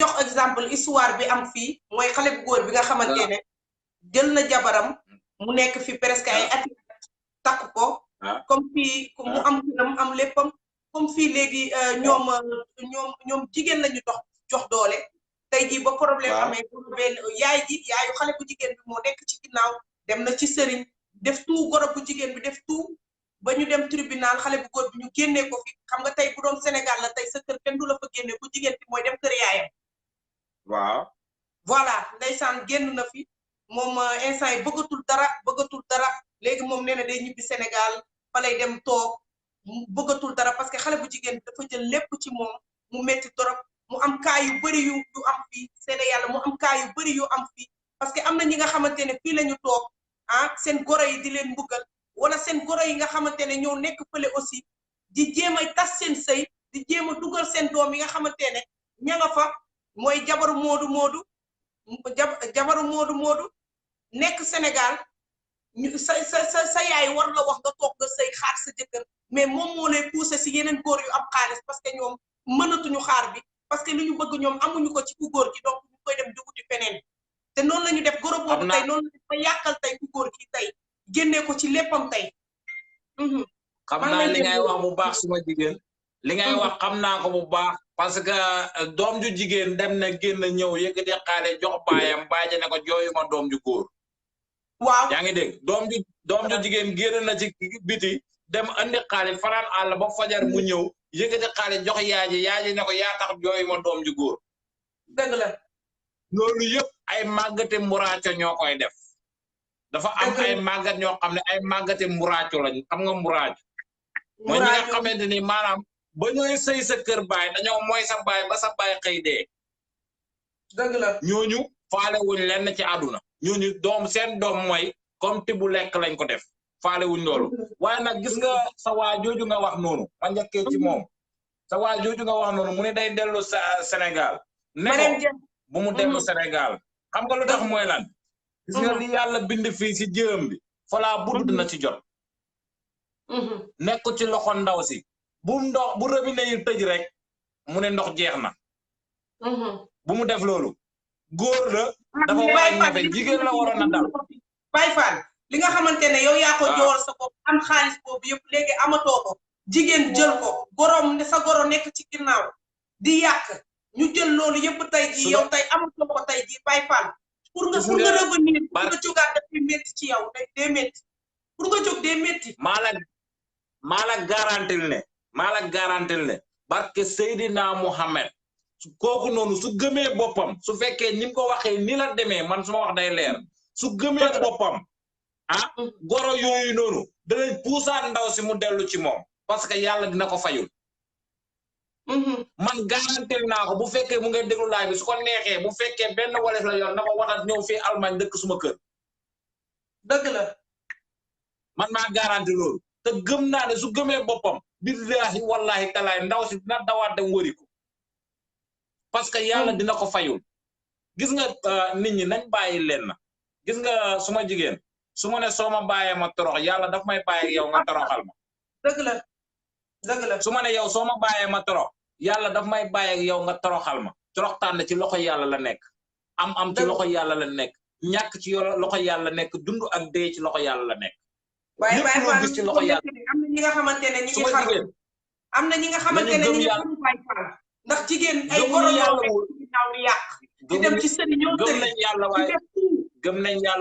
jox exemple histoire bi am fii mooy xale bu góor bi nga xamante ne jël na jabaram mu nekk fi presque ay at takk ko comme fii mu am këram am léppam comme fii léegi ñoom jigéen lañu jox doole tey jii ba problème amee benn yaayu xale bu jigéen bi moo nekk ci ginnaaw dem na ci sëriñ def tout goro bu jigéen bi def tout ba ñu dem tribunal xale bu góor bi ñu génnee ko fi xam nga tey bu doon Sénégal la tey sa kër kenn du la fa génne bu jigéen bi mooy dem kër yaayam waaw voilà ndeysaan génn na fi moom instant yi bëggatul dara léegi moom nee na day ñibbi Sénégal fa lay dem toog bëggatul dara parce que xale bu jigéen bi dafa jël lépp ci moom mu metti torop mu am cas yu bëri yu am fii seede yàlla mu am cas yu bëri yu am fii parce que am na ñi nga xamante ne fii la ñu toog seen goro yi di leen mbugal wala seen goro yi nga xamante ne ñoo nekk fële aussi di jéem a tas seen sëy di jéem a dugal seen doom yi nga xamante ne ña nga fa mooy jabaru moodu nekk Sénégal sa yaay war la wax nga toog nga sëy xaar sa jëkkër mais moom moo lay poussé si yeneen góor yu am xaalis parce que ñoom mënatuñu xaar bi parce que li ñu bëgg ñoom amuñu ko ci ku góor gi donc ñu koy dem di wuti feneen te noonu la ñu def goro boobu tey noonu la def ba yàqal tey ku góor gi tey génnee ko ci léppam tey xam naa li ngay wax bu baax suma jigéen li ngay wax xam naa ko bu baax parce que doom ju jigéen dem na génn ñëw yëkkati xaale jox baayam bàyyi ne ko jooyu ma doom ju góor waaw yaa ngi dégg doom ju jigéen génn na ci biti dem andi xaale fanaan àll ba fajar mu ñëw yëkkati xaale jox yaaji ne ko yaa tax jooyu ma doom ju góor dëgg la loolu yëpp ay màggate muraaco ñoo koy def dafa am ay màggat ñoo xam ne ay màggate muraaco lañ xam nga muraaco mooy ñi nga xamante ni maanaam ba ñooy sëy sa kër baay dañoo mooy sa baay ba sa baay xëy dee dëgg la ñooñu faale wuñ lenn ci àdduna ñooñu seen doom mooy comme ti bu lekk lañ ko def faale wuñ loolu waaye nag gis nga sa waa jooju nga wax noonu ma njëkkee ci moom sa waa jooju nga wax noonu mu ne day dellu Sénégal ne ko bu mu dellu Sénégal xam nga lu tax mooy lan gis nga li yàlla bind fii si jëm bi falaa budd dina ci jot nekk ci loxo ndaw si bu robinet yi tëj rek mu ne ndox jeex na bu mu def loolu góor la dafa war a ñafe jigéen la waroon a dal Baye Fall li nga xamante ne yow yaa ko joor sa bopp am xaalis boobu yëpp léegi amatoo ko jigéen jël ko gorom ne sa goro nekk ci ginnaaw di yàq ñu jël loolu yëpp tey jii yow tey amatoo ko tey jii Baye Fall pour nga revenir pour nga jógaat dafay métti ci yow day métti pour nga jóg day métti maa la garantil ne barke Seydina Mohamed kooku noonu su gëmee boppam su fekkee ni mu ko waxee ni la demee man su ma wax day leer su gëmee boppam goro yooyu noonu danañ puusaat ndaw si mu dellu ci moom parce que yàlla dina ko fayul man garantil naa ko bu fekkee mu ngay déglu laay bi su ko neexee bu fekkee benn waleef la yor na ko watat ñëw fii Allemagne dëkk suma kër dëgg la man maa garanti loolu te gëm naa ne su gëmee boppam billahi wallahi talaay ndaw si dina dawaat dem wëri ko parce que yàlla dina ko fayul gis nga nit ñi nañ bàyyi leen na gis nga suma jigéen su ma ne soo ma bàyyee ma torox yàlla daf may bàyyi yow nga toroxal ma dëgg la su ma ne yow soo ma bàyyee ma torox yàlla daf may bàyyi yow nga toroxal ma torox tànn ci loxo yàlla la nekk am ci loxo yàlla la nekk ñàkk ci loxo yàlla nekk dund ak dee ci loxo yàlla la nekk waaye Baye Fall gis ci loxo yàlla am na ñi nga xamante ne ñi ngi xaru am na ñi nga xamante ne ñi ngi xaru Baye Fall ndax jigéen ay goro yoo nekk ci ginnaaw di yàq di dem ci sëriñ ñoo gëm nañ yàlla waaye gëm nañ yàlla